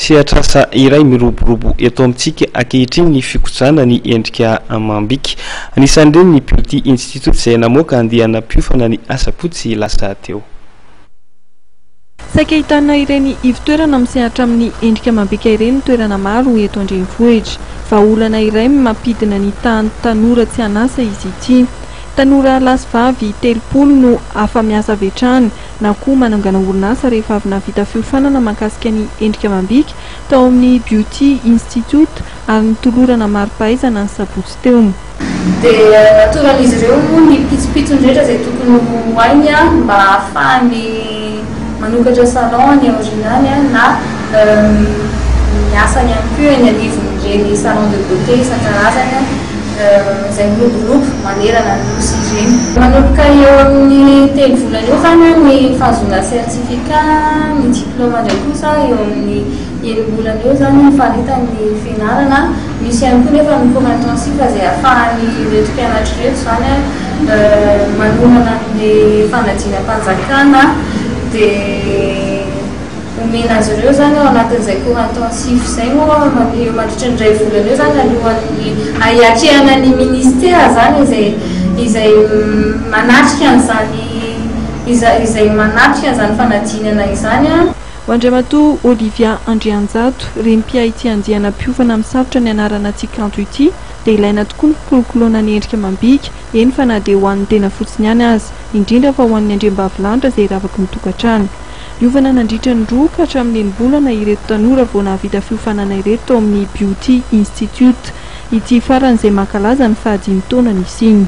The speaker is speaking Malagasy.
Sehatr'asa iray miroborobo eto amintsika ankehitriny ny fikojana ny endrika amam-bika. Anisan'ireny ny Beauty Institute izay namoaka andiana mpiofana ny asabotsy lasa teo. Saika ahitana ireny ivon-toerana misehatra amin'ny endrika amam-bika ireny ny toerana maro eto an-drenivohitra. Vahaolana iray mampidina ny tahan'ny tanora tsy an'asa izy ity. Tanora lahy sy vavy 30 no afa-miasa avy hatrany na koa manangana orinasa rehefa avy nahavita fiofanana mahakasika ny endrika amam-bika tao amin'ny Beauty Institute ary nitolorana mari-pahaizana ny sabotsy teo. Dia natoran'izy ireo ny pitsopitsony rehetra izay tokony ho hainy mba hahafahany manokatra salon any aoriana any na miasa ihany koa eny anivon'ireny salon de beauté isan-karazany izay miroborobo manerana ny nosy ireny. Manomboka eo amin'ny telo volana eo izany ny fahazoana certificat, ny diplôme indray kosa eo amin'ny enim-bolana eo izany ny faharetan'ny fianarana. Misy ihany koa nefa ny cours intensif izay ahafahan'ireto mpianatra ireto izany manomana an'ilay fanadinam-panjakana dia omena azy ireo izany ao anatin'izay cours intensif izay moa eo mandritra ny iray volana eo izany alohan'ny hiatrehana ny ministera izany izay izay manatrika an'izany izay manatrika an'izany fanadinana izany. Ho an-dRamatoa Olivia Andrianjato, renim-piahy ity andiana mpiofana misalotra ny anarana Tsikanto ity, dia ilaina tokoa ny fikolokoloana ny endrika amam-bika, eny fa na dia ho an'ny tena fotsiny ihany aza, indrindra fa ho an'ny andriambavilanitra izay ravaky ny tokantrano. Niofana nandritra ny roa ka hatramin'ny enim-bolana ireto tanora vao nahavita fiofanana ireto tao amin'ny Beauty Institute. Ity farany izay mankalaza ny fahadimy taona nisiany.